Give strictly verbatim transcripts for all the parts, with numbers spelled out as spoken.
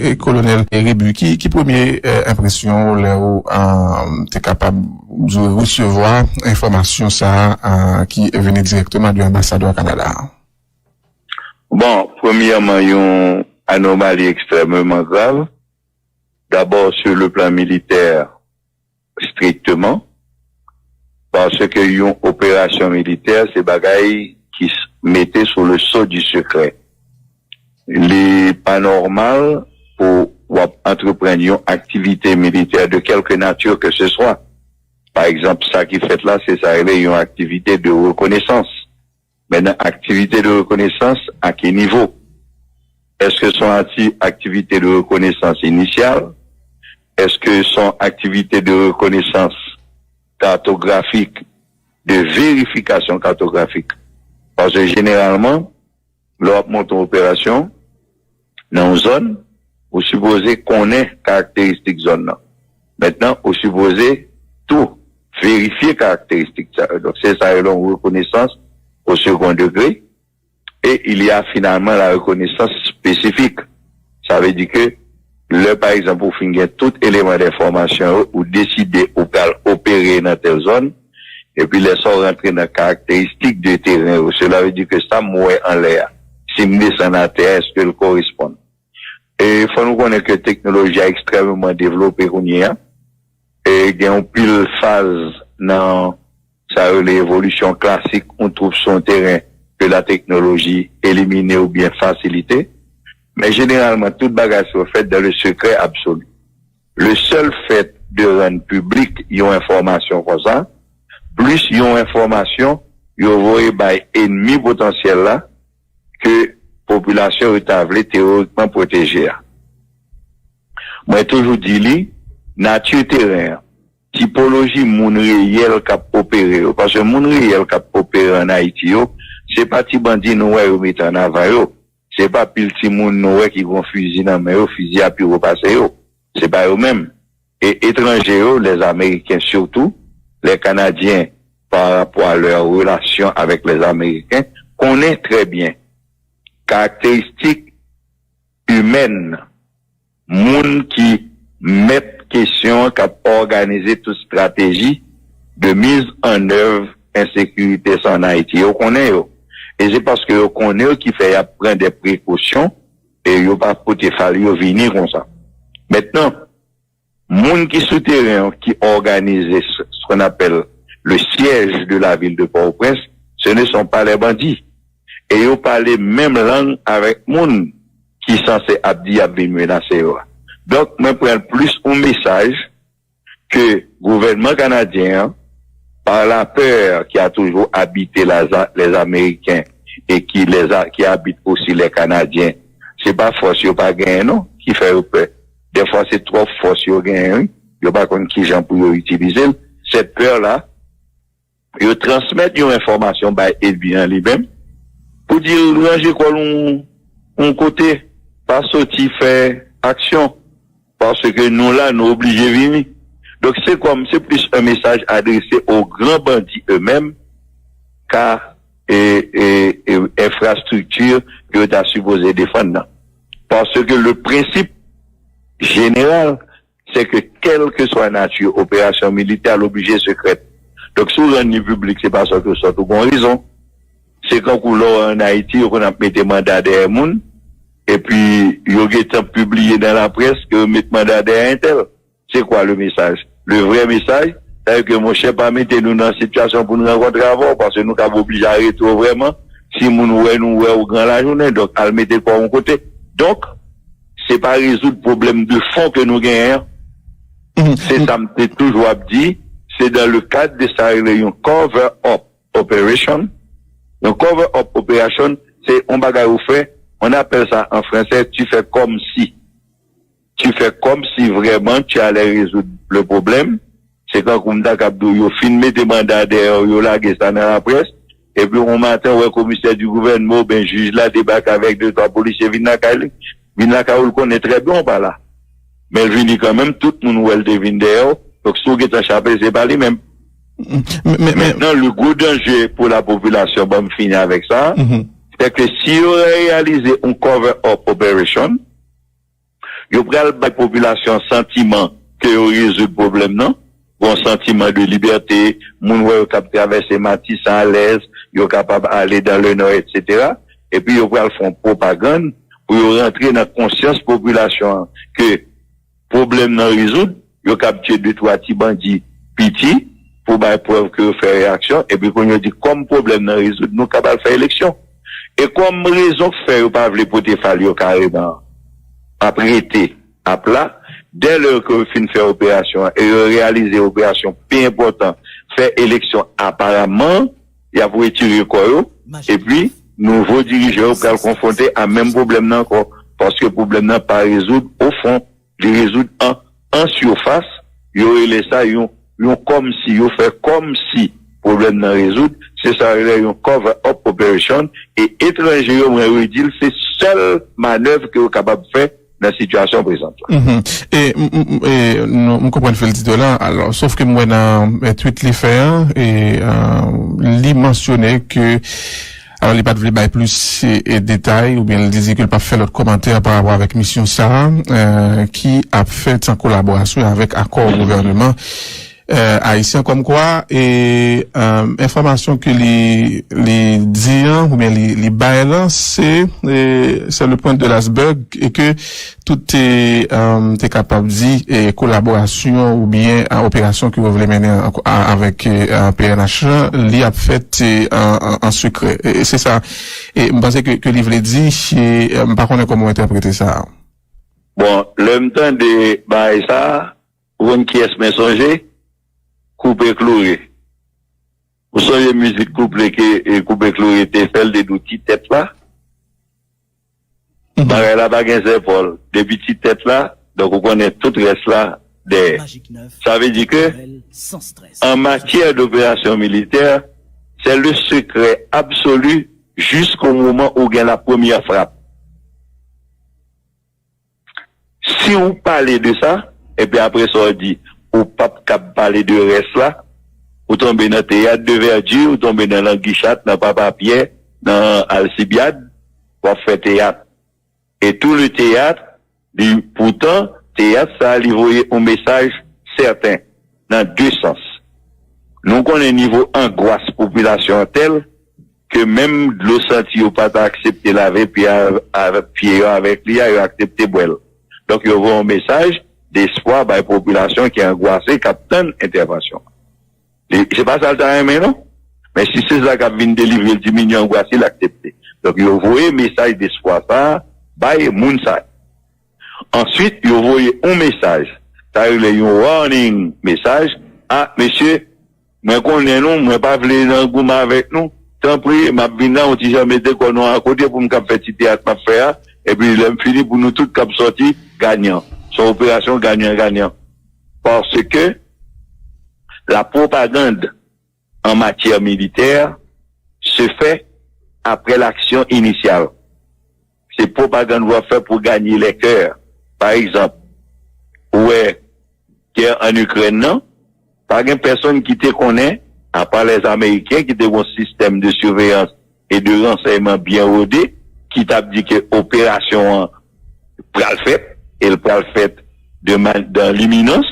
E, Kolonèl Rebu, ki, ki premye, eh, enpresyon w lè w, eh, te kapab, ou di, resevwa enfòmasyon sa a, eh, ki vini dirèkteman de anbasadè Kanada a? Bon, premyèman, yon anomali ekstrèmeman grav. Dabò, sur le plan militaire, strictement, paske yon operasyon militè se bagay ki mete sou le sceau du secret. Li pa nòmal pou w ap antreprann yon aktivite militè de quelque nature que ce soit. Pa egzanp, sa ki fèt la, se sa rele yon aktivite de reconnaissance. Maintenant, activité de reconnaissance à quel niveau? Est-ce que c'est une activité de reconnaissance initiale? Est-ce que c'est une activité de reconnaissance cartographique, de vérification cartographique? Parce que généralement, lè w ap monte yon operasyon nan yon zòn, ou sipoze konnen karakteristik zòn nan. Maintenant, ou sipoze tou verifye karakteristik sa yo. Donk, se sa yo rele yon reconnaissance au second degré. Et il y a finalement la reconnaissance spécifique. Sa vle di ke lè, pa egzanp, ou fin gen tout eleman enfòmasyon yo, ou deside ou pral opere nan tèl zòn, epi lè sa w rantre nan karakteristik de teren yo, sela vle di ke sa m wè anlè a, si m desann atè a, èske l koresponn? E fò nou konnen ke teknoloji a ekstrèmeman devlope kounye a. E gen yon pil faz nan sa yo rele evolisyon klasik yon twoup sou yon teren ke la teknoloji elimine oubyen fasilite. Men jeneralman, tout bagay sa yo fèt dans le secret absolu. Le seul fait de rann piblik yon enfòmasyon konsa, plis yon enfòmasyon yo voye bay ènmi potansyèl la, ke popilasyon yo ta vle teyorikman pwoteje a. Mwen toujou di li, nati teren an, tipoloji moun reyèl k ap opere yo, paske moun reyèl k ap opere ann Ayiti yo, se pa ti bandi nou wè yo mete ann avan yo, se pa pil timoun nou wè ki gen fizi nan men yo, fizi a pi wo pase yo, se pa yo menm. E etranje yo, les Américains surtout, les Canadiens, par rapport à leur relation avec les Américains, konnen trè byen karakteristik imèn moun ki mèt kesyon an, k ap òganize tout strateji de mise en œuvre ensekirite sa ann Ayiti. Yo konnen yo. E se paske yo konnen yo ki fè y ap pran de prekosyon e yo pa pote fal yo vini konsa. Mentnan, moun ki sou teren an, ki òganize ce, ce qu'on appelle le siège de la ville de Port-au-Prince, ce ne sont pas les bandits. E yo pale menm lang avèk moun ki sanse ap di y ap vin menase yo a. Donk, mwen pran l plis yon mesaj ke gouvènman kanadyen an, par la peur qui a toujours habité la, les Américains et qui, les, a- qui habite aussi les Canadiens, se pa fòs yo pa genyen non, ki fè yo pè. Dèfwa se twòp fòs yo genyen, wi. Yo pa konn kijan pou yo itilize l. Cette peur-là, yo transmèt yon enfòmasyon bay ènmi an li menm, pou di l ranje kò l yon, yon kote, pa soti fè aksyon, paske nou la, nou oblije vini. Donk, se kòm, se plis yon mesaj adrese aux grands bandits eux-mêmes, ka e, e, e enfrastrikti ke yo ta sipoze defann nan. Paske le prensip jeneral, se ke kèlkeswa nati operasyon militè, l oblije sekrè. Donk, si w rann li piblik, se pa sòt ou sòt, ou gon rezon. Se kankou lè w ann Ayiti, yo konn ap mete manda dèyè moun, epi yo gentan pibliye nan laprès ke yo met manda dèyè entèl. C'est quoi le message? Le vrai message, sa vle ke, monchè, pa mete nou nan sitiyasyon pou n rankontre avè w, paske nou kab oblije arete w vrèman, si moun wè nou wè w gran lajounen, donk al mete kò w yon kote. Donk, se pa rezoud pwoblèm de fon ke nou genyen an. Se sa m te toujou ap di, se dans le cadre de sa rele yon cover up operation. Yon cover up operation, se yon bagay ou fè, on appelle ça en français, tu fais comme si. Tu fais comme si vraiment tu allais résoudre le problème. Se tankou m ta kab di w, yo fin mete manda dèyè w, yo lage sa nan laprès, epi yon maten, w wè komisè di gouvènman oubyen jij la debake avèk de twa polisye vin lakay li. Vin lakay ou, l konnen trè byen w pa la. Men l vini kanmenm, tout moun wè l te vin dèyè w. Donk, si w gentan chape, se pa li menm. Mentnan, le gwo danje pou la popilasyon, ban m fini avèk sa, se ke si yo reyalize yon cover up operation, Yo pral bay popilasyon an santiman ke yo rezoud pwoblèm nan, yon santiman de libète, moun wè yo k ap travèse Matisan alèz, yo kapab ale dans le nord, etsetera. Epi yo pral fè yon pwopagann pou yo rantre nan konsyans popilasyon an ke pwoblèm nan rezoud, yo kab tiye de twa ti bandi piti pou bay prèv ke yo fè reyaksyon, epi kounye yo di kòm pwoblèm nan rezoud, nou kab al fè eleksyon. E kòm rezon k fè yo pa vle pote fal yo kareman ap rete ap la, dèlè ke yo fin fè operasyon an e yo reyalize operasyon pi enpòtan, fè eleksyon aparamman, y ap retire kò yo, epi nouvo dirijan yo pral konfwonte a menm pwoblèm nan ankò, paske pwoblèm nan pa rezoud o fon, li rezoud an, an sifas, yo rele sa yon, yon kòmsi, yo fè kòmsi pwoblèm nan rezoud, se sa yo rele yon cover up operation, e etranje yo, mwen redi l, se sèl manèv ke yo kapab fè nan sitiyasyon prezan la. Mhm. E m- m- m- e, nou- m konprann Feltito la, alò, sof ke m wè nan eh, tweet li fè an, e, eh, li mansyone ke, alò, li pa t vle bay plis e, e detay, oubyen li di ke l p ap fè lòt kòmantè pa rapò avèk misyon sa a, eh, ki ap fèt an kolaborasyon avèk akò gouvèneman eh, ayisyen, kòmkwa e, eh, enfòmasyon ke li, li di an, oubyen li, li bay lan, se, eh, c'est le point de l'iceberg, e ke tout te, eh, te kapab di, eh, kolaborasyon oubyen, eh, operasyon ke yo vle mennen an- a- avèk, eh, P N H lan, li ap fèt, eh, an, an, an sekrè. E se sa, e m panse ke, ke li vle di, e, eh, m pa konnen kòman w entèprete sa. Bon, lè m tande bagay sa, ou konn kiyès mwen sonje? Koupe Klore. Ou sonje mizik kouple ke e, Koupe Klore te fè l, te di w ti tèt la? Mhm. Bagay la pa gen zèpòl. Depi ti tèt la, donk ou konnen tout rès la dèyè. Sa vle di ke, an matyè doperasyon militè, c'est le secret absolu jusqu'au moment où gen la première frappe. Si ou pale de sa, epi apre sa ou di, ou p ap kab pale de rès la, ou tonbe nan teyat de vèdi, ou tonbe nan langichat, nan papa pyè, nan alsibyad, w ap fè teyat. E tou le teyat, li, poutan, teyat sa a, li voye yon mesaj sèten, nan de sans. Nou konnen nivo angwas popilasyon an tèl, ke menm dlo santi yo pa ta aksepte lave pye a- avèk pye yo avèk li a, yo aksepte bwè l. Donk, yo voye yon mesaj despwa bay popilasyon ki angwase, k ap tann entèvansyon. Li- Se pa sa l ta renmen, non? Men si se sa k ap vin delivre l, diminye angwas li, l aksepte. Donk, yo voye mesaj despwa sa a bay moun sa yo. Answit, yo voye yon mesaj, sa rele yon warning mesaj, a, mesye, mwen konnen nou, mwen pa vle nan goumen avèk nou, tanpri, m ap vin la, yon ti jan mete kò nou akote pou m kab fè ti teyat m ap fè a, epi lè m fini, pou nou tout kab sòti ganyan. Se yon operasyon ganyan ganyan. Paske la propagande en matière militaire se fait après l'action initiale. Se pwopagann w ap fè pou ganye lè kè. Pa egzanp, ou wè gè an Ikrèn nan, pa gen pèsonn ki te konnen, apa lèzameriken ki te gon sistèm de siveyans e de ransèyman byen wode, ki t ap di ke operasyon an pral fèt, e l pral fèt de man- dans l'imminence.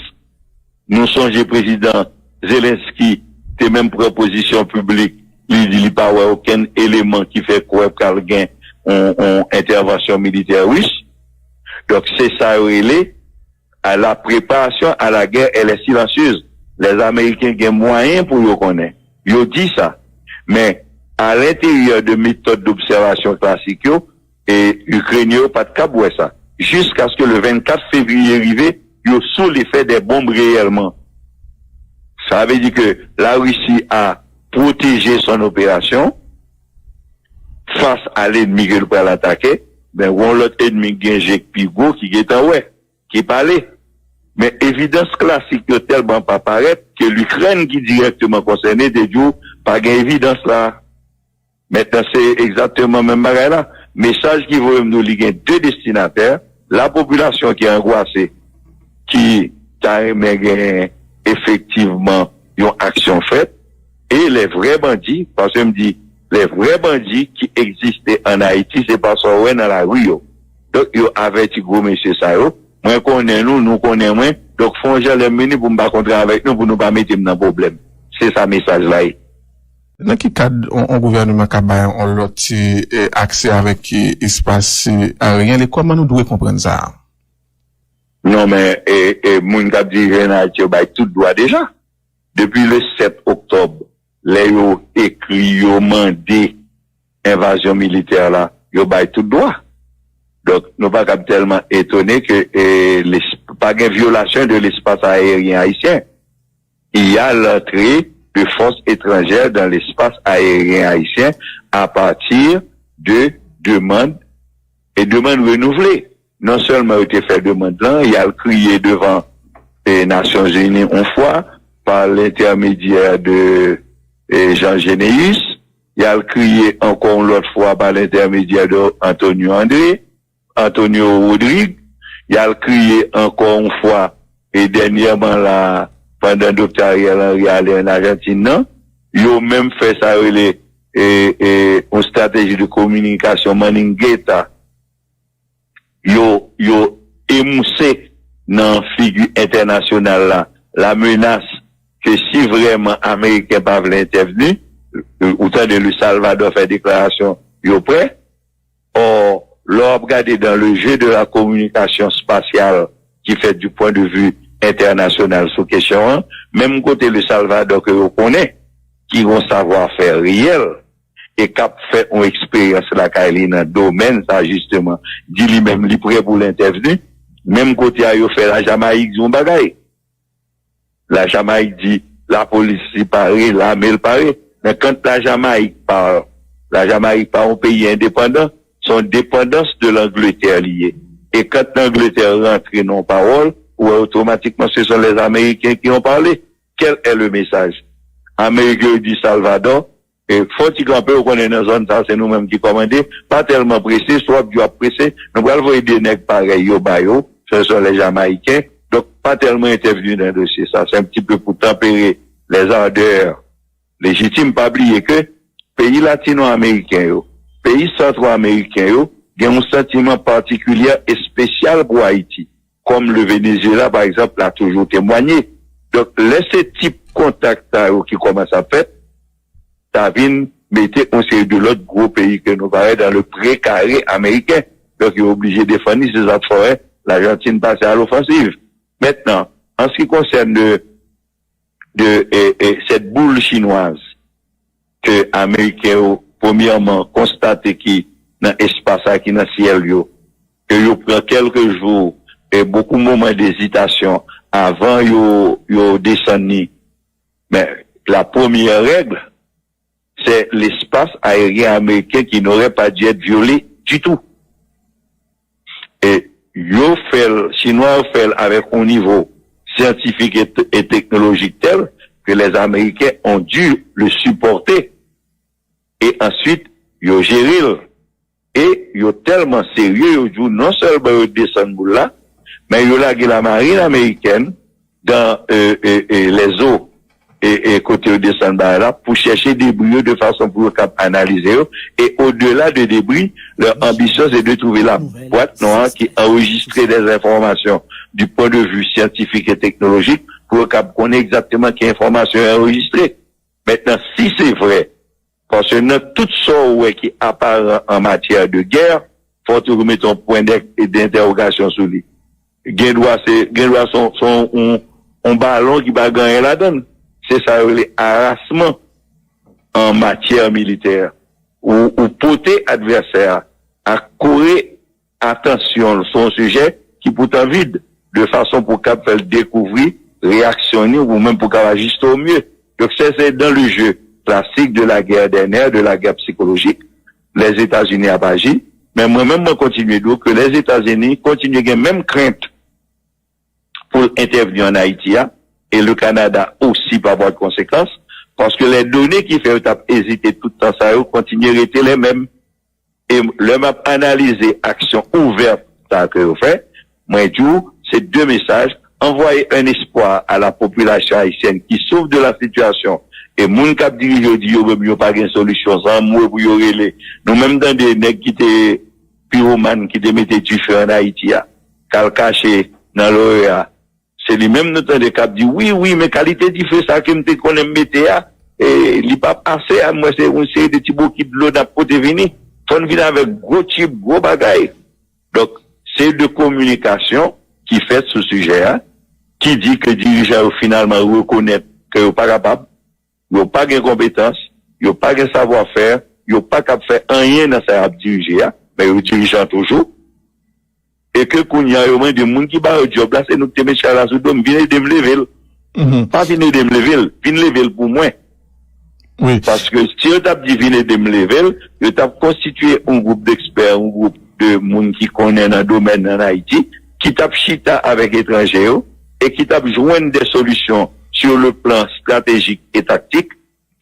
Nou sonje prezidan Zelensky te menm pran pozisyon piblik, li di li pa wè okenn eleman ki fè kwè pral gen yon, yon entèvansyon militè ris. Donk, se sa yo rele à la préparation à la guerre, elle est silencieuse. Lèzameriken gen mwayen pou yo konnen. Yo di sa. Men, a lenteryè de metòd dobsèvasyon klasik yo, e Ikrenyen yo pa t kab wè sa. Jiskaske le vennkat fevriye rive, yo sou lefè dè bonb reyèlman. Sa vle di ke la Risi a pwoteje son operasyon fas a lènmi ke l pral atake, men yon lòt ènmi k gen je k pi gwo ki gentan wè, ki pale. Men evidans klasik yo tèlman pa parèt ke Likrèn ki dirèkteman konsène te di w pa gen evidans la. Mentnan, se egzakteman menm bagay la. Mesaj ki voye m di w li gen de destinatè, la popilasyon ki angwase, ki ta renmen gen efektivman yon aksyon fèt, e lè vrè bandi, paske m di, lè vrè bandi ki egziste ann Ayiti, se pa sa w wè nan lari yo. Donk, yo avèti gwo mesye sa yo, Mwen konnen nou, nou konnen mwen. Donk, fè yon jan lè m vini pou m pa kontre avèk nou, pou nou pa mete m nan pwoblèm. Se sa mesaj la ye. Nan ki kad yon gouvènman ka bay yon lòt ti aksè avèk espas aeryen? E kòman nou dwe konprann sa? Non, men e, e, moun k ap dirije an Ayiti yo bay tout dwa deja. Depi le sèt oktòb, lè yo ekri, yo mande envazyon militè la, yo bay tout dwa. Donk, nou pa kab tèlman etone ke e, pa gen vyolasyon de lespas aeryen ayisyen. Il y a l'entrée de forces étrangères dans l'espace aérien haïtien à partir de demandes e demann renouvle. Non sèlman yo te fè demann lan, y al kriye devan e, Nasyonzini yon fwa, pa lentèmedyè de e, Jean Généus, y al kriye ankò yon lòt fwa pa lentèmedyè de Antonio André, Antonio Rodrigue, y al kriye ankò yon fwa e dènyèman la, pandan Doktè Ariel Henry ale an Ajantin nan, yo menm fè sa yo rele e, e, yon strateji de kominikasyon manninggeta. Yo, yo emouse nan figi entènasyonal la, la menas ke si vrèman Ameriken pa vle entèvni, ou tande le Salvador fè deklarasyon yo prè. Or, lè w ap gade dans le jeu de la communication spatiale ki fèt du point de vue entènasyonal sou kesyon an, menm kote le Salvador ke yo konnen, ki gon savwa fè reyèl, e k ap fè yon eksperyans lakay li nan domèn sa jisteman, di li menm li prè pou l entèvni, menm kote a yo fè Lajamayik di yon bagay. Lajamayik di lapolis li pare, lame l pare. Men kant Lajamayik pa, Lajamayik pa yon peyi endepandan, se yon depandans de Langletè li ye. E kant Langletè rantre nan yon pawòl, ou wè otomatikman se son lèzameriken ki yon pale. Quel est le message? Ameriken yo di Salvador, e fò ti kanpe, ou konnen nan zòn sa se nou menm ki kòmande, pa tèlman prese, si w ap di w ap prese, nou pral voye de nèg parèy yo ba yo, se son lèzameriken, donk pa tèlman entèvni nan dosye sa, se yon ti pe pou tanpere lèzadè lejitim. Pa bliye ke peyi latino-ameriken yo, peyi santwo-ameriken yo, gen yon santiman patikilye espesyal pou Ayiti, kòm le Venezuela, pa egzanp, la toujou temwanye. Donk, lè se tip kontak sa yo ki kòmanse ap fèt, sa vin mete yon seri de lòt gwo peyi ke nou pa wè dans le pré carré américain. Donk, yo oblije defann li, se sa k fè w wè Lajantin pase a lofansiv. Mentnan, an se ki konsène de, de e, e, cette boule chinoise ke Ameriken yo, premyèman, konstate ki nan espas la, ki nan syèl yo, ke yo pran kèlke jou e bokou moman dezitasyon avan yo, yo desann li. Men, la première règle, c'est l'espace aérien américain qui n'aurait pas dû être violé du tout. E yo fè l, Chinwa yo fè l avèk yon nivo syantifik e, e teknolojik tèl ke les Américains ont dû le supporter. E answit, yo jere l. E yo tèlman serye, yo di w non sèlman yo desann boul la, men yo lage lamarin amerikèn dans e, e, e, les eaux e, e kote yo desann bagay la pou chèche debri yo de fason pou yo kab analize yo. E au-delà de debri, leur ambition c'est de trouver la boîte noire qui enregistre des informations du point de vue scientifique et technologique pou yo kab konnen egzakteman ki enfòmasyon yo anrejistre. Mentnan, si se vrè, paske nan tout sa w wè ki aparan an matyè de gè, fò w toujou mete yon pwen dè, dentèwogasyon sou li. Gen dwa se, gen dwa se yon, se yon, yon, yon balon ki pa gen anyen ladan l. Se sa yo rele arasman an matyè militè. Ou, ou pote advèsè a a kore atansyon l sou yon sijè ki poutan vid, de fason pou w kab fè l dekouvri reyaksyon li ou menm pou w kab ajiste au mieux. Donk, se, se dans le jeu classique de la guerre des nerfs, de la guerre psychologique, Lèzetazini ap aji, men mwen menm mwen kontinye di w ke Lèzetazini kontinye gen menm krent pou l entèvni an Ayiti a, e le Canada aussi par voie de conséquence, paske les données ki fè yo t ap ezite tout tan sa yo kontinye rete les mêmes. E lè m ap analize aksyon ouvèt sa ke yo fè, mwen di w, se de mesaj, envoyer un espoir à la population haïtienne qui souffre de la situation. E moun k ap dirije yo di yo menm yo pa gen solisyon, se anmwe pou yo rele. Nou menm tande nèg ki te piwoman ki te mete dife an Ayiti a, k al kache nan Loreya. Se li menm nou tande k ap di, "Wi, wi, men kalite dife sa ke m te konnen m mete a, e, li p ap ase a, m wè se yon seri de ti bokit dlo n ap pote vini." Fò n vin avèk gwo tchip, gwo bagay. Donk, se de kominikasyon ki fèt sou sijè a, ki di ke dirijan yo finalman rekonèt ke yo pa kapab, yo pa gen konpetans, yo pa gen savwafè, yo pa kab fè anyen nan sa y ap dirije a, men yo dirijan toujou. E ke kounye a yo mande moun ki ba yo djòb la, se nou ki te met chay la sou do m, vin ede m leve l. Pa vin ede m leve l, vin leve l pou mwen. Paske si yo t ap di vin ede m leve l, yo t ap konstitye yon gwoup dekspè, yon gwoup de moun ki konnen nan domèn ann Ayiti, ki t ap chita avèk etranje yo e ki t ap jwenn de solisyon sur le plan stratégique et tactique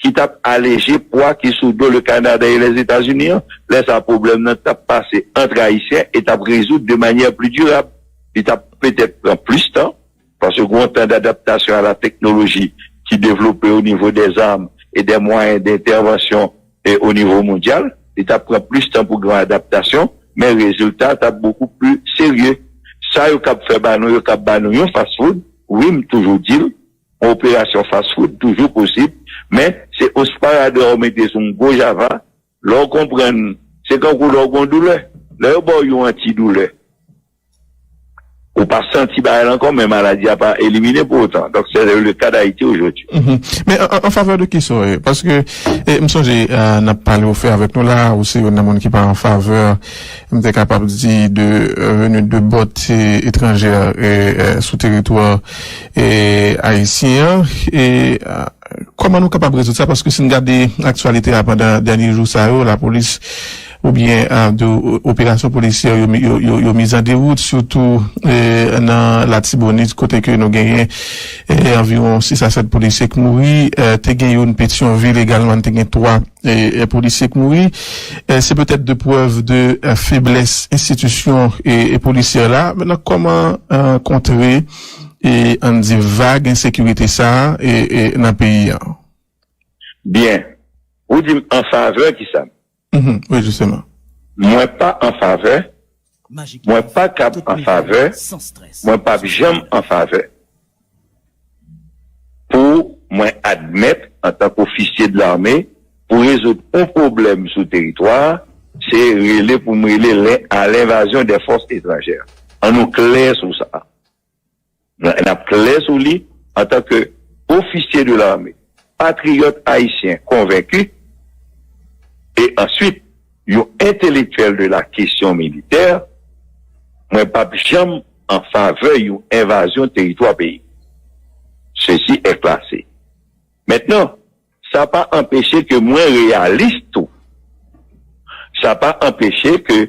ki t ap aleje pwa ki sou do le Canada et les États-Unis an. Lè sa a, pwoblèm nan t ap pase ant Ayisyen e t ap rezoud de manyè pli dirab. Li t ap petèt pran plis tan, paske gen yon tan d'adaptation à la technologie ki devlope au niveau des armes et des moyens d'intervention e o nivo mondyal. Li t ap pran plis tan pou gen yon adaptasyon, men rezilta a t ap bokou pli serye. Sa yo k ap fè ba nou, yo k ap ba nou yon fast food, wi, m toujou di l, yon operasyon fast food toujou posib, men se yon sparadrap ou mete sou yon gwo java, lè w konprann, se kankou lè w gen yon doulè. Lè yo ba w yon antidoulè, ou pa santi bagay la ankò, men maladi a pa elimine pou otan. Donk, se le ka d Ayiti ojodwi. Men an, an favè de kisa w ye? Paske, e, m sonje, e, n ap pale, ou fè avèk nou la, ou se youn nan moun ki pa an favè, m te kapab di, de, e, veni de bòt, e, etranjè, e, e, sou teritwa, e, ayisyen an. E, e, kòman nou kapab rezoud sa? Paske si n gade aktyalite a pandan dènye jou sa yo, lapolis oubyen, a, de o- operasyon polisyè yo, mi- yo, yo, yo miz an dewout, sitou, e, nan Latibonit, kote ke nou genyen, e, anviwon sis a sèt polisye k mouri, e, te gen youn Petyonvil egalman, te gen twa, e, e, polisye k mouri. E, se petèt de prèv de, e, feblès enstitisyon, e, e, polisyè la. Mentnan, kòman, e, kontre, e, ann di vag ensekirite sa a, e, e, nan peyi a? Byen. Ou di m an favè kisa? Mhm, wi, jisteman. Mwen pa an favè, mwen pa kab an favè, mwen p ap janm an favè. Pou mwen admèt, antanke ofisye de lame, pou rezoud yon pwoblèm sou teritwa a, se rele pou m rele len- à l'invasion des forces étrangères. Ann nou klè sou sa. N n ap klè sou li, antanke ofisye de lame, patriyòt ayisyen konvenki, e answit, yon entelektyèl de la kesyon militè, mwen p ap janm an favè yon envazyon teritwa peyi. Sesi est classé. Mentnan, sa pa anpeche ke mwen reyalis tou. Sa pa anpeche ke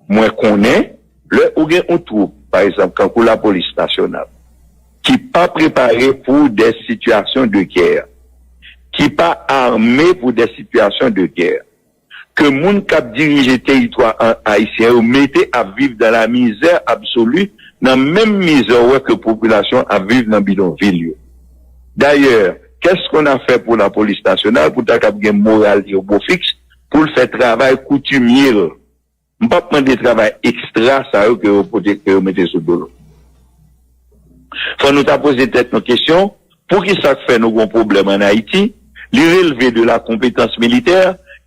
mwen konnen, lè ou gen yon twoup, pa egzanp, kankou lapolis nasyonal, ki pa prepare pou de sitiyasyon de gè, ki pa ame pou de sitiyasyon de gè, ke moun k ap dirije teritwa an- ayisyen yo mete ap viv dans la misère absolue, nan menm mizè ou wè ke popilasyon ap viv nan bidonvil yo. Dayè, qu'est-ce qu'on a fait pour la police nationale pou ta kab gen moral yo bo fiks pou l fè travay koutimye l? M p ap mande travay ekstra sa yo ke yo pote, ke yo mete sou do nou. Fò nou ta poze tèt nou kesyon, poukisa k fè nou gon pwoblèm ann Ayiti? Li relve de la konpetans militè,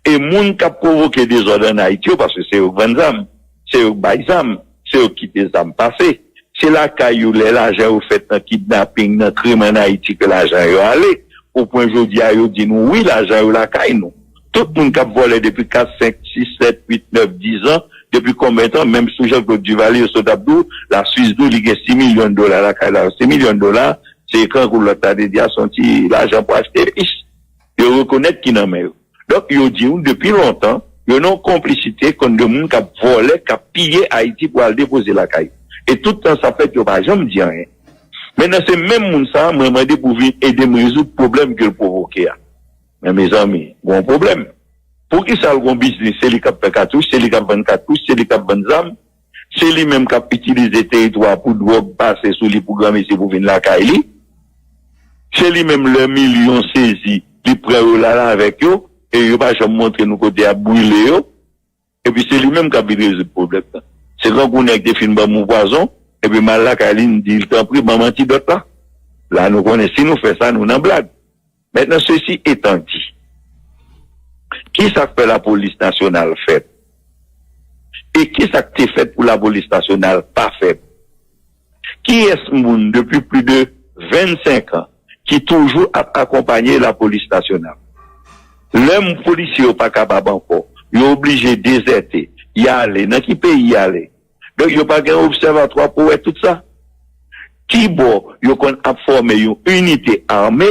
e moun k ap pwovoke dezòd ann Ayiti yo, paske se yo k vann zam, se yo k bay zam, se yo k kite zam pase. Se lakay yo, lè lajan yo fèt nan kidnaping, nan krim ann Ayiti ke lajan yo ale. O pwen jodi a, yo di nou, wi, lajan yo lakay nou. Tout moun k ap vòlè depi kat, senk, sis, sèt, uit, nèf, diz an, depi konbyen tan, menm sou Jean-Claude Duvalier, yo sot ap di w, Laswis di w, li gen sis milyon dola lakay la. Sis milyon dola, se kankou lòt la te di a, se yon ti lajan pou achte pis. Yo rekonèt ki nan men yo. Donk, yo di w, depi lontan, yo nan yon konplisite konn de moun k ap vòlè, k ap piye Ayiti pou al depoze lakay yo. E tout tan sa fèt, yo pa janm di anyen. Mentnan, se menm moun sa a, mwen mande pou vin ede m rezoud pwoblèm ke l pwovoke a. Men mezanmi, gon pwoblèm. Poukisa l gon biznis, se li k ap fè katouch, se li k ap vann katouch, se li k ap vann zam, se li menm k ap itilize teritwa pou dwòg pase sou li pou granmesi pou vin lakay li, se li menm lè milyon sezi, li pran yo l al avèk yo, e yo pa janm montre nou kote y ap brile yo. Epi se li menm k ap vin rezoud pwoblèm nan. Se kankou nèg te fin ban m yon pwazon, Epi m al lakay li, m di l, tanpri, ban m antidòt la. La, nou konnen, si nou fè sa, nou nan blag. Maintenant, ceci étant dit, ki sa k fè lapolis nasyonal fèb? E ki sa k te fèt pou lapolis nasyonal pa fèb? Kiyès moun, depi plis de vennsenk an, ki toujou ap akonpaye lapolis nasyonal? Lè m polisye yo pa kapab ankò, yo oblije dezète, y ale. Nan ki peyi y ale? Donk, yo pa gen obsèvatwa pou wè tout sa. Kibò yo konn ap fòme yon inite ame,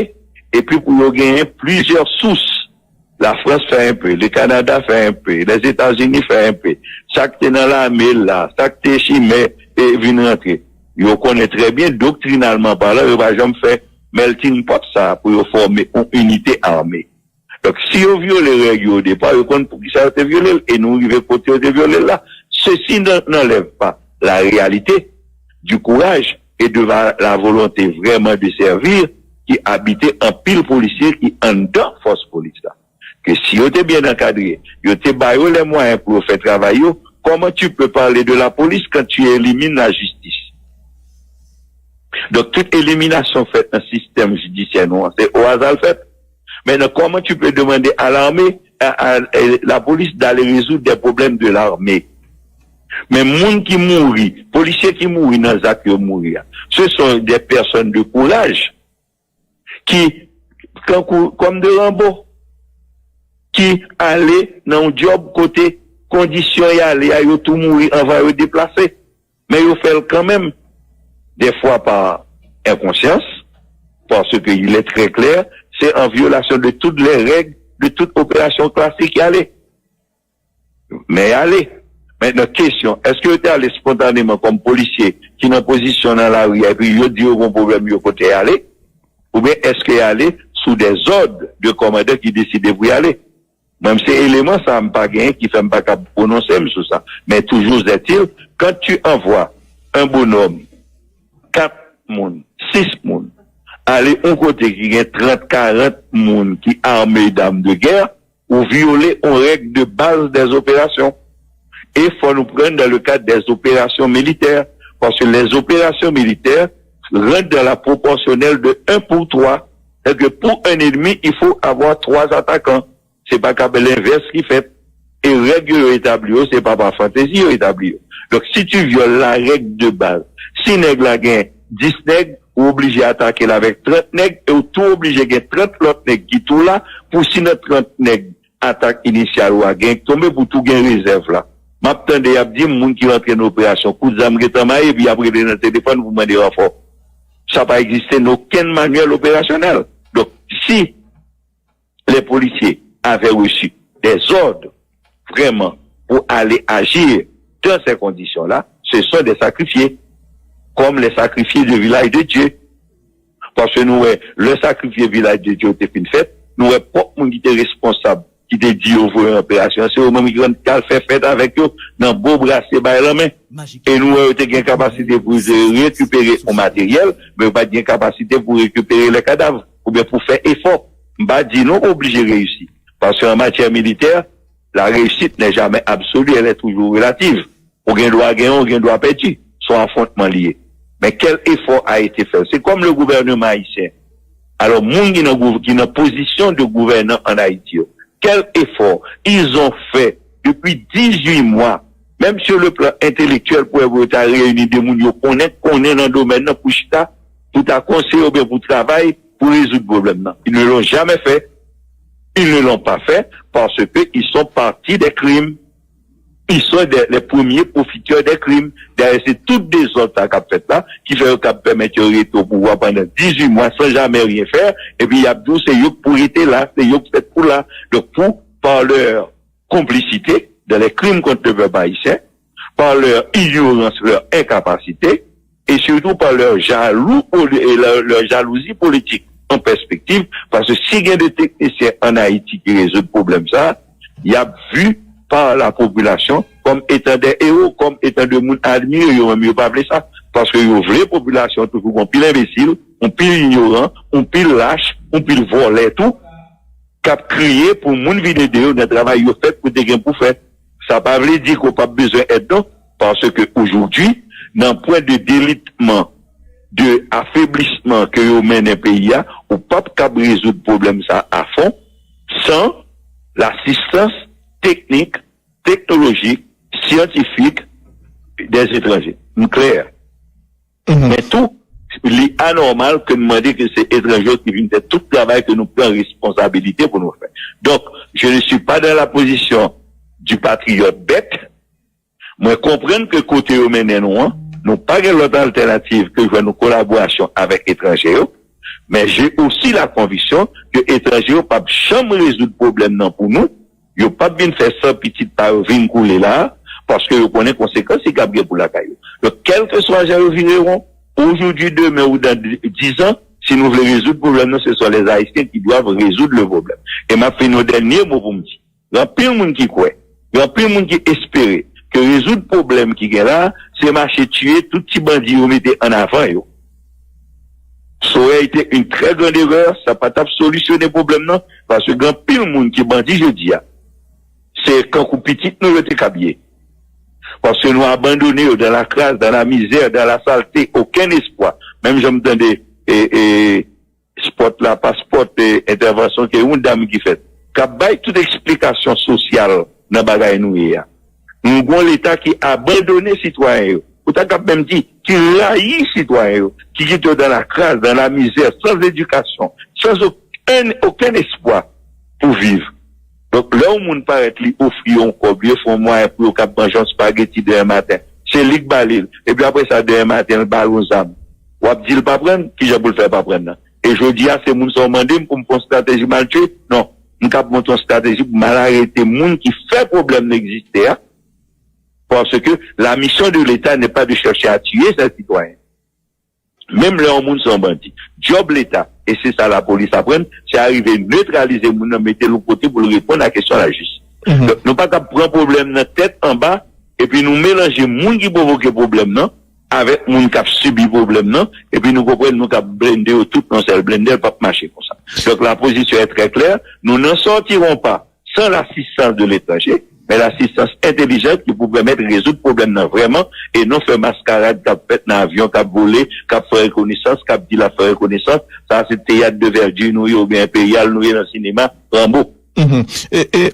epi pou yo genyen plizyè sous? Lafrans fè enpe, le Kanada fè enpe, Lèzetazini fè enpe. Sa k te nan lame la, sa k te chimè e vin rantre. Yo konnen trè byen, doktrinalman palan, yo pa janm fè melting pot sa pou yo fòme yon inite ame. Donk, si yo vyole règ yo o depa, yo konn poukisa yo te vyole l, e nou rive kote yo te vyole l la. Ceci n'en- n'enlève pas la réalité du courage et de va- la volonté vraiment de servir ki abite anpil polisye ki anndan fòs polis la. Ke si yo te byen ankadre, yo te ba yo les moyens pou yo fè travay yo, comment tu peux parler de la police quand tu élimines la justice? Donk, tout eliminasyon fèt nan sistèm jidisyè nou an, se o aza l fèt. Maintenant, comment tu peux demander à l'armée, à, à, à la police d'aller résoudre des problèmes de l'armée? Men moun ki mouri, polisye ki mouri nan zak yo mouri a, ce sont des personnes de courage ki, tankou, comme de Rambo, ki ale nan yon djòb kote kondisyon y ale a, yo tou mouri anvan yo deplase. Men yo fè l kanmenm, des fois par inconscience, parce que il est très clair, c'est en violation de toutes les règles de toute opération classique y ale. Men y ale. Maintenant, kesyon, èske yo te ale spontaneman kòm polisye ki nan pozisyon nan lari a, epi yo di yo gon pwoblèm, yo kote y ale? Oubyen èske y ale sou dè zòd de kòmandan ki deside pou y ale? Mwen, se eleman sa a m pa genyen ki fè m pa ka pwononse m sou sa. Men toujours est-il, quand tu envoies un bonhomme, kat moun, sis moun, ale yon kote ki gen trant, karant moun ki arme d'armes de guerre, ou vyole yon règ de baz des opérations. E fò nou pran dans le cadre des opérations militaires, parce que les opérations militaires rentrent dans la proportionnelle de un pour trois. C'est-à-dire que pour un ennemi, il faut avoir trois attaquants. Se pa ka lenvès ki fèt. E règ yo, yo etabli yo, se pa pa fantezi yo etabli yo. Donk, si tu vyoles la règle de base, si nèg la gen dis nèg, ou oblije atake l avèk trant nèg, e ou tou oblije gen trant lòt nèg ki tou la, pou si nan trant nèg atak inisyal ou a gen tonbe, pou tou gen rezèv la. M ap tande y ap di m moun ki rantre nan operasyon, kout zam gentan maye, epi y ap rele nan telefòn pou mande ranfò. Sa pa egziste nan okenn manyèl operasyonèl. Donk, si les policiers avaient reçu des ordres vraiment pour aller agir dans ces conditions-là, ce sont des sacrifiés, comme les sacrifiés de Village de Dieu. Paske nou wè, lè sakrifye Vilaj de Dye te fin fèt, nou wè pwòp moun ki te responsab, ki te di yo voye operasyon, se yo menm ki konn t al fè fèt avèk yo nan bon brase bay lanmen. E nou wè yo te gen kapasite pou rekipere yon materyèl, men yo pa t gen kapasite pou rekipere lè kadav, oubyen pou fè efò. M pa di nou oblije reyisi. Paske an matyè militè, la réussite n'est jamais absolue, elle est toujours relative. Ou gen dwa genyen, ou gen dwa pèdi. Se yon afwontman li ye. Men kèl efò a ete fè? Se kòm le gouvènman ayisyen. Alò, moun ki nan gouv-, ki nan pozisyon de gouvènan an Ayiti yo, quel effort ils ont fait depuis dix-huit mois, même sur le plan intellectuel, pou yo ta reyini de moun yo konnen, konnen nan domèn nan pou chita, pou ta konseye oubyen pou travay, pou rezoud pwoblèm nan. Ils ne l'ont jamais fait. Ils ne l'ont pas fait parce que ils sont partis des crimes. Ils sont des, les premiers profiteurs des crimes. Dayè, se tout dezòd sa k ap fèt la, ki fè yo k ap pèmèt yo rete o pouvwa pandan dizuit mwa san jamè ryen fè, epi y ap di w se yo k pou rete la, se yo k fèt pou la. Donk, pou, par leur complicité dans les crimes contre le peuple haïtien, par leur ignorance, leur incapacité, et surtout par leur jalou, et leur, leur jalousie politique en perspective, paske si gen de teknisyen an Ayiti ki rezoud pwoblèm sa, y ap vi pa la popilasyon kòm etan de ewo, kòm etan de moun admire, yo menm yo pa vle sa, paske yo vle popilasyon toujou gon pil enbesil, yon pil inyoran, yon pil lach, yon pil vòlè tou, k ap kriye pou moun vin ede yo nan travay yo fèt pou te gen pou fè. Sa pa vle di ke w p ap bezwen èd non, paske aujourd'hui, nan pwen de delitman, de afeblisman ke yo mennen peyi a, ou p ap kab rezoud pwoblèm sa a fon san lasistans teknik, teknolojik, syantifik dèzetranje. M klè. Men tou, li anòmal ke n mande ke se etranje yo ki vin fè tout travay ke nou pran responsabilite pou nou fè. Donk, je ne suis pas dans la position du patriyòt bèt. Mwen konprann ke kote yo mennen nou an, nou pa gen lòt altènativ ke jwenn yon kolaborasyon avèk etranje yo, men j'ai aussi la conviction ke etranje yo p ap janm rezoud pwoblèm nan pou nou, yo p ap vin fè san pitit pa yo vin koule la a, paske yo konnen konsekans li kab gen pou lakay yo. Donk, kèlkeswa jan yo vire won, aujourd'hui, demain ou dans dix ans, si nou vle rezoud pwoblèm nan, ce sont les Haïtiens qui doivent résoudre le problème. E m ap fini yon dènye mo pou m di. Gen anpil moun ki kwè, gen anpil moun ki espere ke rezoud pwoblèm ki gen la a, se mache tiye tout ti bandi yo mete an avan yo. Ça aurait été une très grande erreur, sa pa t ap solisyone pwoblèm nan, paske gen anpil moun ki bandi jodi a, se kankou pitit nou yo te kab ye. Paske nou abandone yo dans la crasse, dans la misère, dans la saleté, okenn espwa. Menm jan m tande e, e, spòt la, pa spòt, e, entèvansyon ke yon dam ki fèt, k ap bay tout eksplikasyon sosyal nan bagay nou ye a. Nou gon Leta ki abandone sitwayen yo. Ou ta kab menm di, ki rayi sitwayen yo, ki kite yo dans la crasse, dans la misère, sans éducation, sans aucun, aucun espoir pou viv. Donk, lè yon moun parèt, li ofri yo yon kòb, li ofri yon mwayen pou yo kab manje yon spageti demen maten, se li k ba li l. Epi apre sa, demen maten, l ba l yon zam. W ap di l pa pran, kijan pou l fè pa pran nan? E jodi a, se moun sa w mande m pou m fè yon estrateji m al tiye? Non. M kab monte yon estrateji pou m al arete moun ki fè pwoblèm nan egziste a. Parce que la mission de l'État n'est pas de chercher à tuer ses citoyens. Menm lè yon moun se yon bandi. Djòb Leta, e se sa lapolis aprann, se arive netralize moun nan, mete l yon kote pou l reponn a kesyon lajistis. Donk, nou pa kab pran pwoblèm nan tèt anba, epi nou melanje moun ki pwovoke pwoblèm nan avèk moun k ap sibi pwoblèm nan, epi nou konprann nou kab blende yo tout nan sèl blende, l p ap mache konsa. Donk, la position est très claire, nous n'en sortirons pas sans l'assistance de l'étranger, mais l'assistance intelligente ki pou pèmèt rezoud pwoblèm nan vrèman e non fè maskarad k ap fèt nan avyon k ap vole, k ap fè rekonesans, k ap di l ap fè rekonesans. Sa se teyat de verdure nou ye oubyen enperyal nou ye nan sinema Ranbo. Mhm. E, e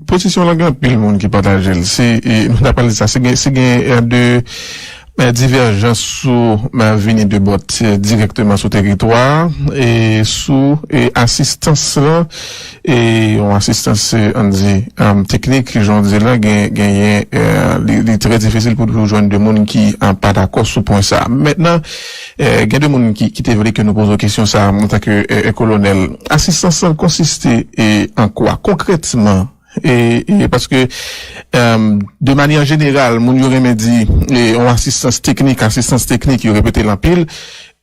pozisyon lan gen anpil moun ki pataje l. Se, e, nou ta pale de sa. Se gen, se gen, e, de, e, divèjans sou, e, vini de bòt, e, dirèkteman sou teritwa, e sou, e, asistans lan, e yon asistans, e, ann di, e, teknik, jan w di la, gen, genyen, e, li, li trè difisil pou, pou jwenn de moun ki, e, pa dakò sou pwen sa. Mentnan, e, gen de moun ki, ki te vle ke nou poze w kesyon sa, antanke, e, e, kolonèl. Asistans lan konsiste, e, an kwa? Konkrètman, e, e, paske, e, de manyè jeneral, moun yo renmen di, e, yon asistans teknik, asistans teknik, yo repete l anpil.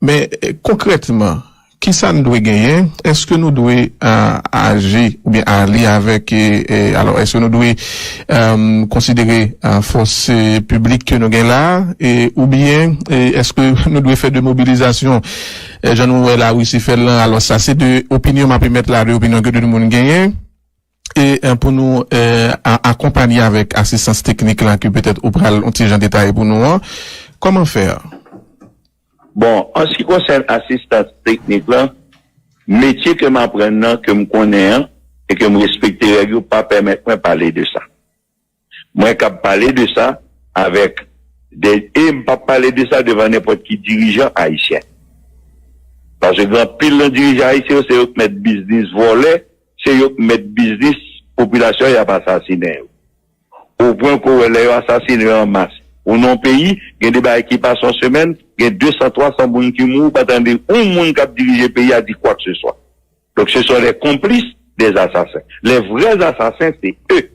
Men, e, konkrètman, kisa n dwe genyen? Èske nou dwe, e, aji oubyen ale avèk, e, e, alò, èske nou dwe, e, konsidere, e, fòs, e, piblik ke nou gen la a, e, oubyen, e, èske nou dwe fè de mobilizasyon, e, jan nou wè Larisi fè l lan? Alò, sa se de opinyon m ap emèt la, de opinyon ke de moun genyen. E, e, pou nou, e, a-, akonpanye avèk asistans teknik la ke petèt ou pral yon ti jan detaye pou nou an. Kòman fè a? Bon, an se ki konsène asistans teknik lan, metye ke m aprann nan, ke m konnen an, e ke m respekte règ yo, pa pèmèt mwen pale de sa. Mwen kab pale de sa avèk de, e m p ap pale de sa devan nenpòt ki dirijan ayisyen. Paske gen anpil nan dirijan ayisyen yo, se yo k mèt biznis vòlè, se yo k mèt biznis popilasyon y ap asasinen yo. O pwen ke w wè lè yo asasinen yo an mas. Ou nan yon peyi, gen de bagay ki pase yon semèn, gen de san, twa san moun ki mouri, ou pa tande yon moun k ap dirije peyi a di kwakseswa. Donc, ce sont les complices des assassins. Les vrais assassins, c'est eux.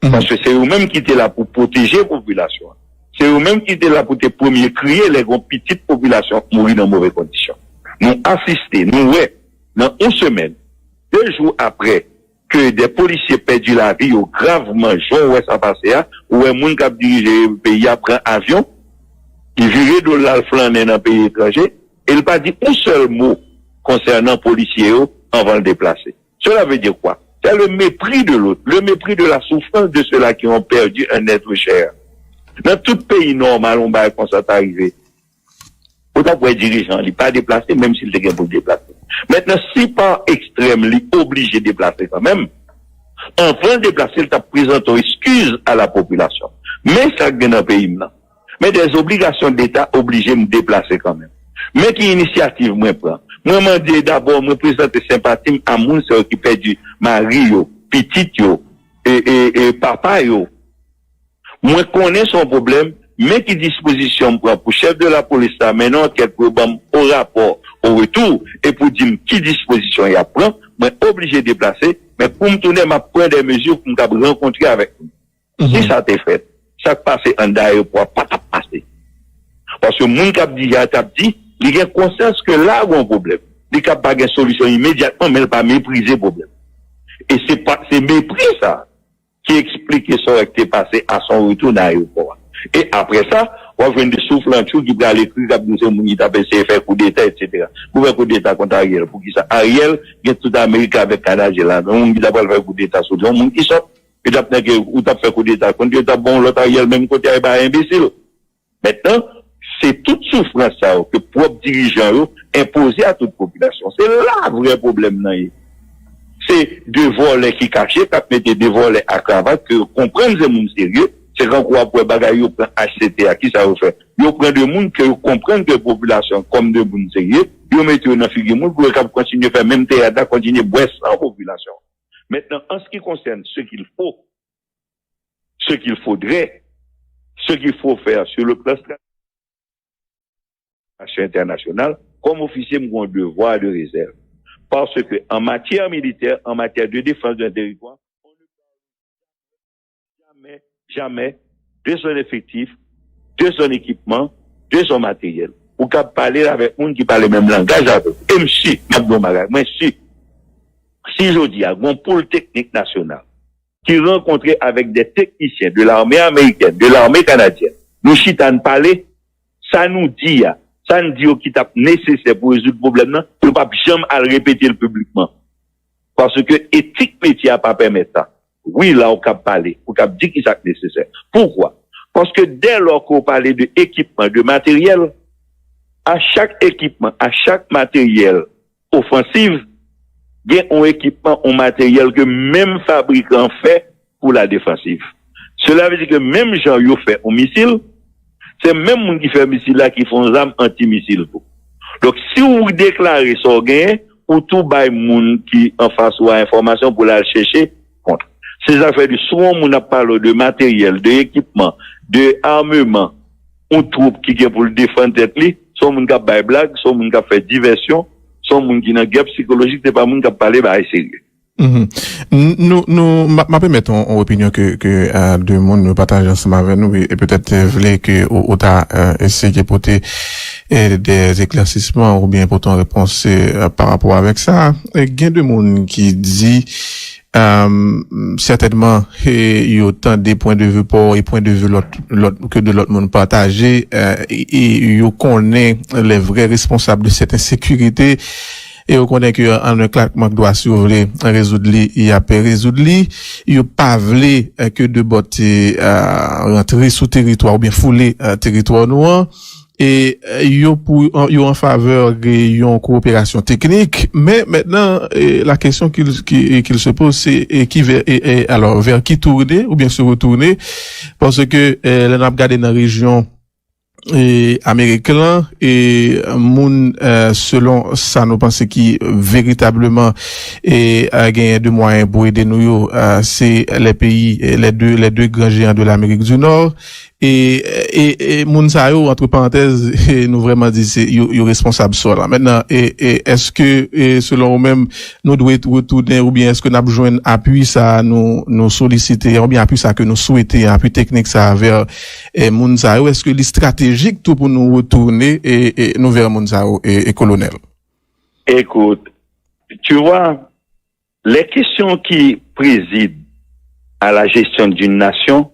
Paske se yo menm ki te la pou pwoteje popilasyon an. Se yo menm ki te la pou te premye kriye lè gon pitit popilasyon mouri nan move kondisyon. Nou asiste, nou wè, nan yon semèn, de jou apre ke de polisye pèdi lavi yo gravman, jan w wè sa pase a, ou wè moun k ap dirije peyi a pran avyon, li vire do l al flannen nan peyi etranje, e l pa di yon sèl mo konsènan polisye yo anvan l deplase. Cela veut dire quoi? C'est le mépris de l'autre, le mépris de la souffrance de ceux-là qui ont perdu un être cher. Nan tout peyi nòmal, yon bagay konsa ta rive, ou t ap wè dirijan li pa deplase, menm si l te gen pou l deplase. Mentnan, si pa ekstrèm li oblije deplase kanmenm, anvan l deplase, l t ap prezante yon eskiz a la popilasyon. Men sa k gen nan peyi m nan. Men dèzobligasyon deta oblije m deplase kanmenm. Men ki inisyativ mwen pran. Mwen mande dabò, mwen prezante senpati m a moun sa yo ki pèdi mari yo, pitit yo, e, e, e papa yo. Mwen konnen se yon pwoblèm, men ki dispozisyon m pran pou chèf de lapolis la mennen ankèt pou yo ban m yon rapò o retou e pou di m ki dispozisyon y ap pran, mwen oblije deplase, men pou m tounen, m ap pran de mezi pou m kab rankontre avèk moun. Si sa te fèt, sa k pase anndan ayewopò a pa t ap pase. Paske moun k ap di a t ap di, li gen konsyans ke la gen yon pwoblèm. Li kab pa gen solisyon imedyatman, men l pa meprize pwoblèm. E se pa, se mepri sa ki eksplike sa w wè k te pase a son retou nan ayewopò a. E apre sa, w ap jwenn de souflantchou ki pral ekri, k ap di se moun ki t ap eseye fè koudeta, etsetera. Pou fè koudeta kont Ariel, poukisa Ariel gen tout Amerik avèk kanadyen la, men moun ki ta pral fè koudeta sou li, yon moun ki sòt, yo t ap nèg, ou t ap fè koudeta kont yo, t ap ba yon lòt Ariel menm kote a, e ba enbesil. Mentnan, se tout soufrans sa yo ke pwòp dirijan yo enpoze a tout popilasyon. Se la vrè pwoblèm nan ye. Se de vòlè ki kache, k ap mete de vòlè a kravat, ke yo konprann se moun serye, se kankou w ap wè bagay yo pran H C T a, kisa yo fè? Yo pran de moun ke yo konprann ke popilasyon kòm de moun serye, yo mete yo nan figi moun pou yo kab kontinye fè menm teyat la, kontinye bwè san popilasyon. Maintenant, en ce qui concerne ce qu'il faut, ce qu'il faudrait, ce qu'il faut faire sur le plan stratégique, aksyon entènasyonal, kòm ofisye, m gen yon devwa de rezèv. Paske an matyè militè, an matyè de defans d'un teritwa, on ne parle jamais, jamais de son efektif, de son ekipman, de son materyèl. Ou kab pale avèk moun ki pale menm langaj avè w. E m si, m ap di yon bagay, mwen si, si jodi a, gen yon poul teknik nasyonal, ki rankontre avèk de teknisyen de lame amerikèn, de lame kanadyèn. Nou chita n pale, sa nou di a, sa n di yo ki t ap nesesè pou rezoud pwoblèm nan, yo p ap janm al repete l piblikman. Paske etik metye a pa pèmèt sa. Wi, la ou kab pale, ou kab di ki sa k nesesè. Poukwa? Paske dèlò ke w pale de ekipman, de materyèl, a chak ekipman, a chak materyèl, ofansiv, gen yon ekipman, yon materyèl ke menm fabrikan an fè pou la defansiv. Sela vle di ke menm jan yo fè yon misil, se menm moun ki fè misil la ki fè yon zam antimisil tou. Donk, si w deklare sa w genyen, ou tou bay moun ki anfas ou a enfòmasyon pou l al chèche kont. Se sa k fè di, si yon moun ap pale w de materyèl, de ekipman, de ameman, yon twoup ki gen pou l defann tèt li, se yon moun k ap bay blag, se yon moun k ap fè divèsyon, se yon moun ki nan gè sikolojik, se pa moun k ap pale bagay serye. Mhm. N- Nou, nou, m ap, m ap emèt yon, yon opinyon ke, ke euh, de moun nou pataje ansanm avè nou e, e petèt euh, vle ke ou, ou ta euh, eseye pote euh, de eklèsisman oubyen pote yon repons euh, pa rapò avèk sa. E gen de moun ki di euh, sètènman e, yo tande pwen de vi pa w e pwen de vi lòt, lòt, ke de lòt moun pataje euh, e, e yo konnen lè vrè responsab de sèt ensekirite e yo konnen ke an un klakman dwa, si yo vle rezoud li, y ap rezoud li. Yo pa vle eh, ke de bòt eh, rantre sou teritwa oubyen foule eh, teritwa nou an. E eh, yo pou yo an favè de yon kowoperasyon teknik. Men mentnan, eh, la kesyon ki, ki, ki se poze, se eh, ki vè, eh, eh, alò, vè ki tourne oubyen se retourne. Paske eh, lè n ap gade nan rejyon e Amerik lan, e moun, eh, selon sa nou panse ki veritableman e eh, genyen de mwayen pou ede nou yo, eh, se lè peyi, eh, lè de, lè de gran jeyan de Lamerik di Nò. E, e, e moun sa yo, antre parantèz, nou vrèman di se yo, yo responsab sò la. Mentnan, e, e èske, e selon ou menm, nou dwe retounen oubyen èske n ap jwenn apui sa a nou, nou solisite an oubyen apui sa a ke nou swete an, apui teknik sa a vè eh, moun sa yo? Èske li estratejik tou pou nou retounen e, e nou vè moun sa yo, e, e kolonèl? Écoute, tu vois, les questions qui président à la gestion d'une nation,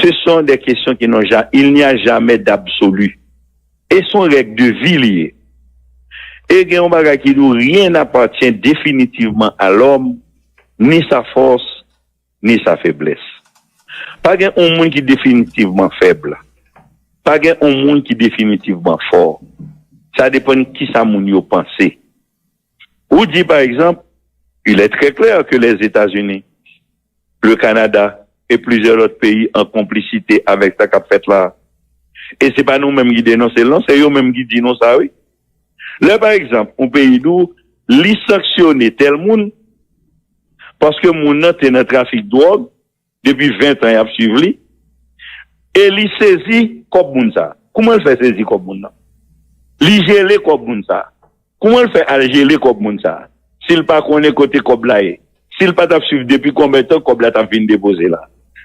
ce sont des questions qui n'ont jamais, il n'y a jamais d'absolu. Et sont règles de vie liées. E gen yon bagay ki di, rien n'appartient définitivement à l'homme, ni sa fòs, ni sa feblès. Pa gen yon moun ki definitivman fèb. Pa gen yon moun ki definitivman fò. Sa depann kisa moun yo panse. Ou di, pa egzanp, il est très clair que les États-Unis, le Canada et plusieurs autres pays en complicité avec sa k ap fèt la. E se pa nou menm ki denonse l, non, se yo menm ki di nou sa, wi. Lè, pa egzanp, yon peyi di w, li sanksyone tèl moun, paske moun nan te nan trafik dwòg, depi ven tan y ap swiv li, e li sezi kòb moun sa. Kouman l fè sezi kòb moun nan? Li jele kòb moun sa. Kouman l fè al jele kòb moun sa? Si l pa konnen kote kòb la ye, si l pa t ap swiv depi konbyen tan kòb la t ap vin depoze la.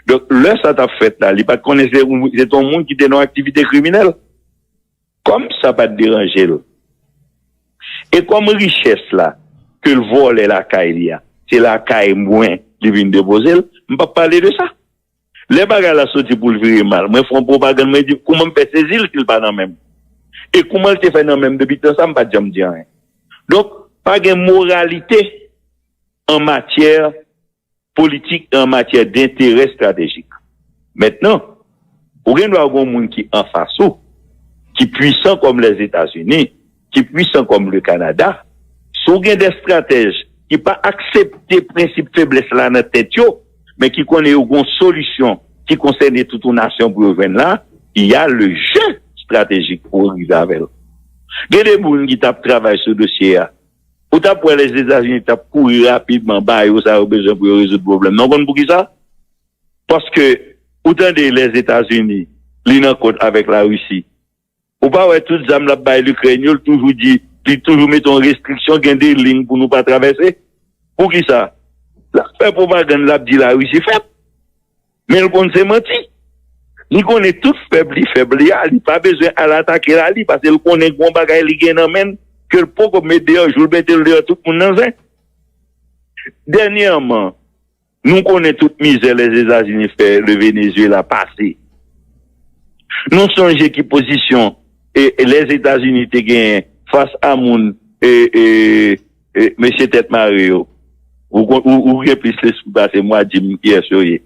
Donk, lè sa t ap fèt la, li pa t konnen se, se t yon moun ki te nan yon aktivite kriminèl. Kòm sa pa t deranje l, e kòm richès la ke l vòlè lakay li a, se lakay mwen li vin depoze l, m p ap pale de sa. Lè bagay la soti pou l vire mal, mwen fè yon pwopagann, mwen di, kouman m fè sezi l si l pa nan men m? E kouman l te fè nan men m depi tan sa, m pa t janm di anyen. Donk, pa gen moralite an matyè politik e an matyè denterè estratejik. Mentnan, ou gen dwa gen yon moun ki anfas ou, ki pwisan kòm Lèzetazini, ki pwisan kòm le Kanada, si w gen de estratèj ki pa aksepte prensip feblès la nan tèt yo, men ki konnen yo gen yon solisyon ki konsène tout yon nasyon pou yo jwenn la, y a le jeu stratégique pou rive avè l. Gen de moun ki t ap travay sou dosye a. Ou t ap wè Lèzetazini t ap kouri rapidman ba yo sa yo bezwen pou yo rezoud pwoblèm nan. Ou konn poukisa? Paske ou tande Lèzetazini, li nan kont avèk Larisi. Ou pa wè tout zam l ap bay Likrèn yo, l toujou di, li toujou mete yon restriksyon, gen de liy pou nou pa travèse. Poukisa? L ap fè pwopagann, l ap di Larisi fèb. Men l konn se manti. Li konnen tout fèb li fèb li a, li pa bezwen al atake la li, paske l konnen gen yon bagay li gen nan men l, ke l poko met deyò, jou l mete l deyò, tout moun nan zen. Dènyèman, nou konnen tout mizè Lèzetazini fè le Venezuela pase. Nou sonje ki pozisyon e, e Lèzetazini te genyen fas a moun e, e, e mesye tèt mare yo. Ou, kon- ou, ou gen plis lespri pase mwa, di m kiyès yo ye.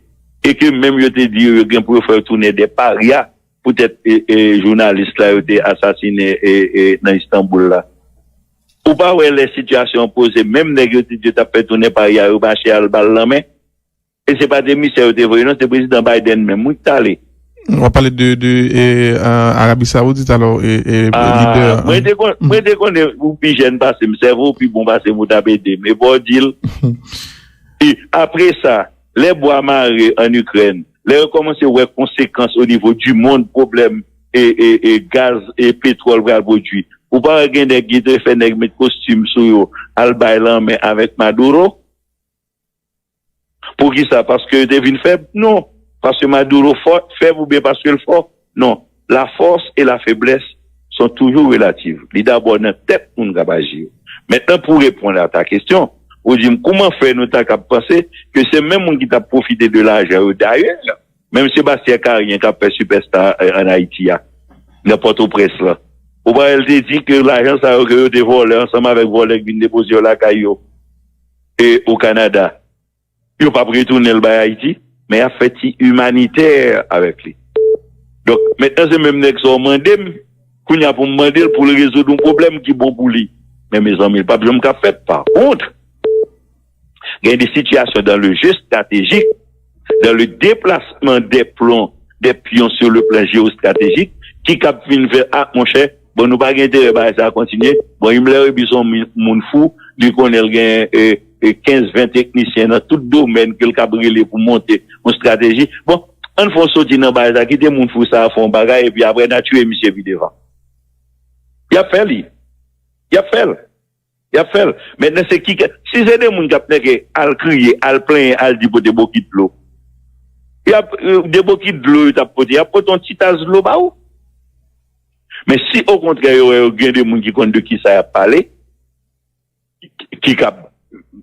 E ke menm yo te di yo, yo gen pou yo fè yo tounen de parya poutèt e, e jounalis la yo te asasinen e, e nan Istanbul la. Ou pa wè lè sitiyasyon an poze, menm nèg yo te di yo t ap fè tounen parya yo mache al ba l lanmen. E se pa te misyon yo te voye non, se prezidan Biden menm wi ki t ale. W ap pale de, de e, a- Arabi Saoudit alò, e, e lidè. Ah, mwen te kon- mwen te konnen ou pi jèn pase m, sèvo w pi bon pase m, ou t ap ede m. E pa w di l. E apre sa, lè bwa mare ann Ikrèn, lè yo kòmanse wè konsekans o nivo di mond, pwoblèm e, e, e gaz e petwòl pral pwodui. Ou pa wè gen nèg ki te fè nèg met kostim sou yo, al bay lanmen avèk Maduro? Poukisa? Paske yo te vin fèb? Non. Paske Maduro fò, fèb oubyen paske l fò? Non. La force et la faiblesse sont toujours relatives. Li dabò nan tèt moun k ap aji yo. Mentnan, pou reponn a ta kesyon, ou di m kouman fè nou ta kab panse ke se menm moun ki t ap pwofite de lajan yo dayè, menm Sebastien Carrien k ap fè sipèsta ann Ayiti a, nan Pòtoprens lan. Ou pa wè l te di ke lajan sa yo ke yo te vòlè ansanm avèk vòlè k vin depoze yo lakay yo e o Kanada, yo p ap retounen l bay Ayiti, men y ap fè ti imanitè avèk li. Donk, mentnan se menm nèg sa w mande m, kounye a pou m mande l pou l rezoud yon pwoblèm ki bon pou li. Men mezanmi, l p ap janm ka fèt. Pa kont, gen de sitiyasyon dans le jeu stratégique, dans le déplacement des plombs, des pions sur le plan géostratégique, ki kab vin fè, a, monchè, bon, nou pa gen enterè bagay sa a kontinye. Bon, Himmler epi se yon mi- moun fou, li konnen l gen e, e, kenz, ven teknisyen nan tout domèn ke l kab rele pou monte yon estrateji. Bon, ann fè yon soti nan bagay sa, kite moun fou sa a fè yon bagay, epi apre n a tiye misye pi devan. Y ap fè li. Y ap fè l. Y ap fè l. Mentnan, se ki, si se de moun k ap nèke al kriye, al plenyen, al di pote bokit dlo, y ap, de bokit dlo yo t ap pote, y ap pote yon ti tas dlo ba ou. Men si okontrè yo wè yo gen de moun ki konn de kisa y ap pale, ki, ki kab,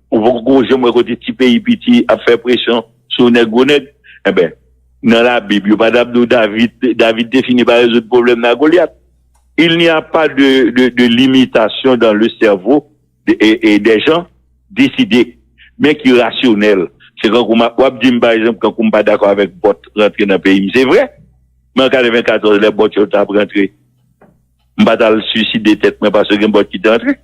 ou poko janm wè kote ti peyi piti ap fè presyon sou nèg gwo nèg, enben, nan Labib, yo pa t ap di w David, David te fini pa rezoud pwoblèm nan Golyat. Il n'y a pas de, de, de limitation dans le cerveau de, e, e, des gens décidés, men ki rasyonèl. Se kankou w ap di m, pa egzanp, kankou m pa dakò avèk bòt rantre nan peyi m. Se vre. Men an katrevenkatòz, lè bòt yo t ap rantre, m pa t al swiside tèt mwen paske gen bòt ki te rantre.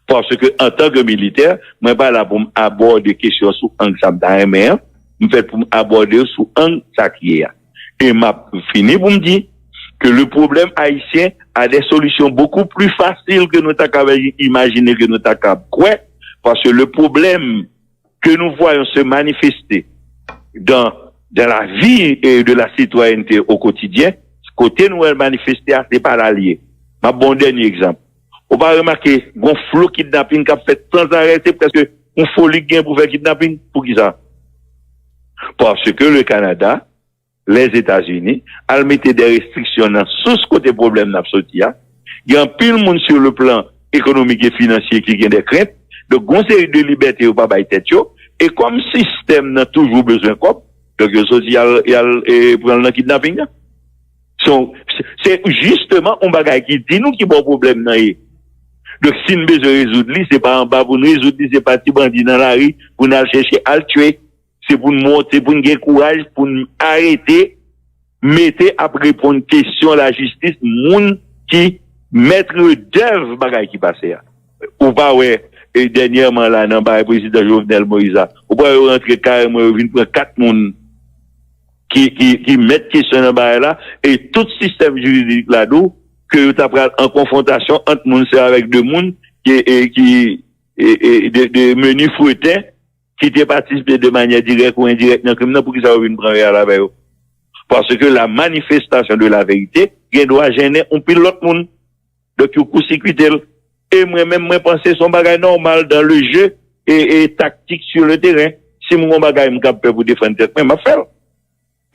Paske, antanke militè, mwen pa la pou m abòde kesyon sou ang sa m ta renmen an. M fèt pou m abòde sou ang sa k ye a. E m ap fini pou m di ke le problème haïtien a des solutions beaucoup plus faciles que nou ta ka imajine, ke nou ta ka kwè, paske le problème que nous voyons se manifester dans, dans la vie et de la citoyenneté au quotidien, kote nou wè l manifeste a, se pa la l ye. M ap ba w yon dènye egzanp. Ou pa remake gon flo kidnaping k ap fèt sanzarè, se prèske yon foli k gen pou fè kidnaping. Poukisa? Paske le Canada, Lèzetazini, al mete de restriksyon nan sous kote pwoblèm nan ap soti a. Gen anpil moun sou le plan ekonomik e finansye ki gen de krent. Donk, gon seri de libète yo pa bay tèt yo. E kòm sistèm nan toujou bezwen kòb, donk yo soti y al, y al e, pran l nan kidnaping nan. Se, se jisteman yon bagay ki di nou ki bò pwoblèm nan ye. Donk, si n bezwen rezoud li, se pa anba pou n rezoud li, se pa ti bandi nan lari pou n al chèche al tchwe. Se pou n monte, pou n gen kouraj, pou n arete, mete ap reponn kesyon lajistis moun ki mèt dèv bagay ki pase a. Ou pa wè, e, dènyèman la, nan bagay prezidan Jovenel Moïse la, ou pa wè yo rantre kareman, yo vin pran kat moun ki, ki, ki mèt kesyon nan bagay la, e tout sistèm jiridik la di w ke yo ta pral an konfwontasyon ant moun, se avèk de moun ki, e, ki, e, e, de, de meni freten, ki te patisipe de manyè dirèk ou endirèk nan krim nan, poukisa yo vin pran reyèl avè yo? Paske la manifestation de la vérité gen dwa jennen yon pil lòt moun. Donk, yo kousirkwite l. E mwen menm, mwen panse se yon bagay nòmal dans le jeu e, e taktik sur le terrain. Si m gon bagay m kab fè pou defann tèt mwen, m ap fè l.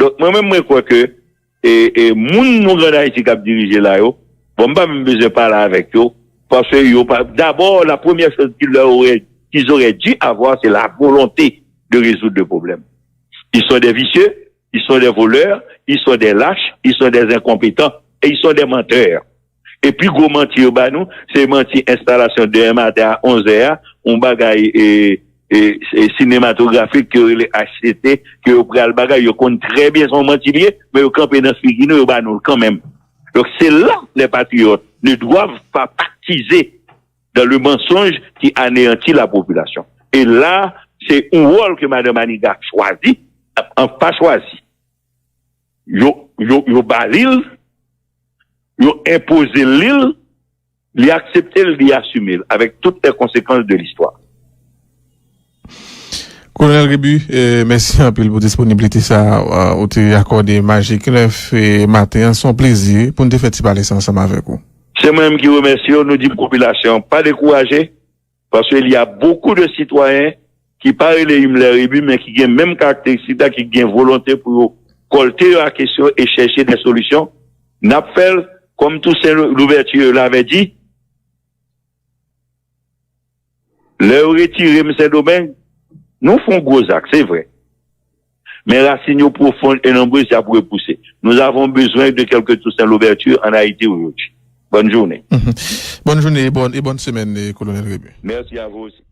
Donk, mwen menm, mwen kwè ke e, e, moun nou Grand Ayiti k ap dirije la yo, bon, m pa menm bezwen pale avèk yo, paske yo pa, d'abord, la première chose qu'ils leur auraient, qu'ils auraient dû avoir, c'est la volonté de résoudre le problème. Ils sont des vicieux, ils sont des voleurs, ils sont des lâches, ils sont des incompétents et ils sont des menteurs. E pi gwo manti yo ba nou, se manti enstalasyon demen maten a onz è a, yon bagay e, e, e sinematografik ke yo rele H C T, ke yo pral bagay, yo konn trè byen se yon manti li ye, men yo kanpe nan figi nou, yo ba nou l kanmenm. Donk, c'est là les patriotes ne doivent pas baptiser dans le mensonge qui anéantit la population. E la, se yon wòl ke Madan Maniga chwazi, an pa chwazi. Yo, yo, yo ba li l, yo enpoze li l, li aksepte l, li asime l, avec toutes les conséquences de l'histoire. Kolonèl Rebu, eh, mèsi anpil pou disponiblite sa a ou te akòde Magik nèf maten an. Se yon plezi pou n te fè ti pale sa ansanm avèk ou. Se mwen menm ki remèsye w. Nou di popilasyon an pa dekouraje, paske il y a beaucoup de citoyens ki pa rele Himmler Rebu, men ki gen menm karakteristik la, ki gen volonte pou yo kòlte yo ak kesyon e chèche de solisyon. N ap fè l, kòm Toussaint Louverture l'avait dit, lè yo retire m Sendomeng, nou fè yon gwo zak, se vre. Men rasin yo pwofon e nonbre, y ap repouse. Nous avons besoin de quelques Toussaint Louverture en Haïti aujourd'hui. Bonne journée. Bonne journée et bonne, et bonne semaine, eh, Colonel Rebu. Merci à vous aussi.